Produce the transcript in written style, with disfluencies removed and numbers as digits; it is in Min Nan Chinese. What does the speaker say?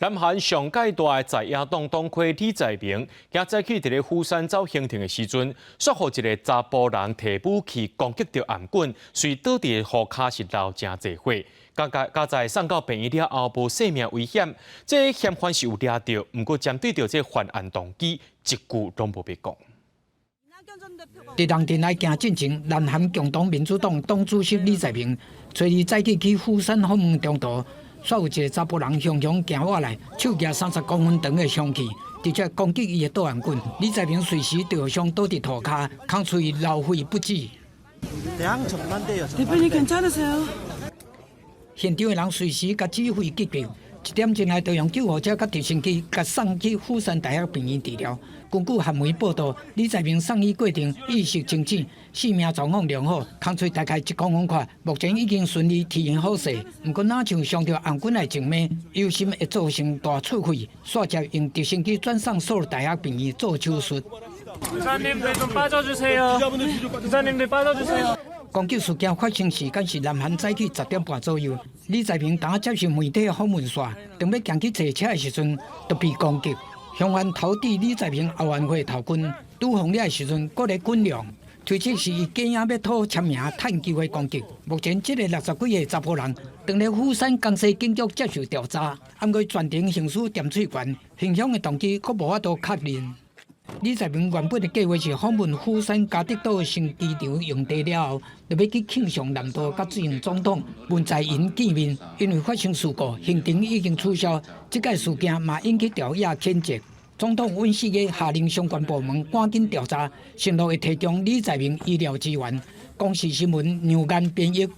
南韓上蓋大的在野黨黨魁李在明，今早起佇咧釜山走行程的時陣，煞予一个查埔人提武器攻擊著頷頸，隨倒佇雨跤是流誠濟血，佳佳佳哉送到病院了後無性命危險。這个嫌犯是有掠著，毋過針對著這個犯案動機，一句攏無欲講。佇人陣來行進前，南韓共同民主黨黨主席李在明，初二早起去釜山訪問中途，煞有一个查埔人雄雄行倚來，手舉30公分長的兇器，直接攻擊伊的導航棍。李在明隨時著傷倒佇塗跤，空喙流血不止。 대표님 괜찮으세요? 現場的人隨時共指揮急救，一點鐘內就用救護車佮直升機共送去釜山大學病院治療。根據韓媒報道，李在明送醫過程意識清醒，性命狀況良好，空喙大概1公分闊，目前已經順利出院好勢。毋過，若像傷著頷頸的靜脈，憂心會造成大出血，煞接用直升機轉送首爾大學病院做手術。 기사님들 좀 빠져주세요. 기사님들 빠져주세요. 攻擊事件發生時間是南韓早起10點半左右。李在明當接受媒體訪問煞，當欲行去坐車的時陣，就被攻擊。兇犯投擲李在明後援會頭巾，拄風掠的時陣，閣咧滾量，推測是伊假影欲討簽名趁機會攻擊。目前這个60幾歲查埔人，當咧釜山江西警局接受調查，毋過全程行使緘喙權，行兇的動機閣無法度確認。李在明原本的計劃是訪問釜山加德島新機場用地了後，就欲去慶尚南道佮前任總統文在寅見面。因為發生事故，行程已經取消。這擺事件嘛引起朝野譴責。總統尹錫悅下令相關部門趕緊調查，承諾會提供李在明醫療資源。公視新聞梁岩編譯。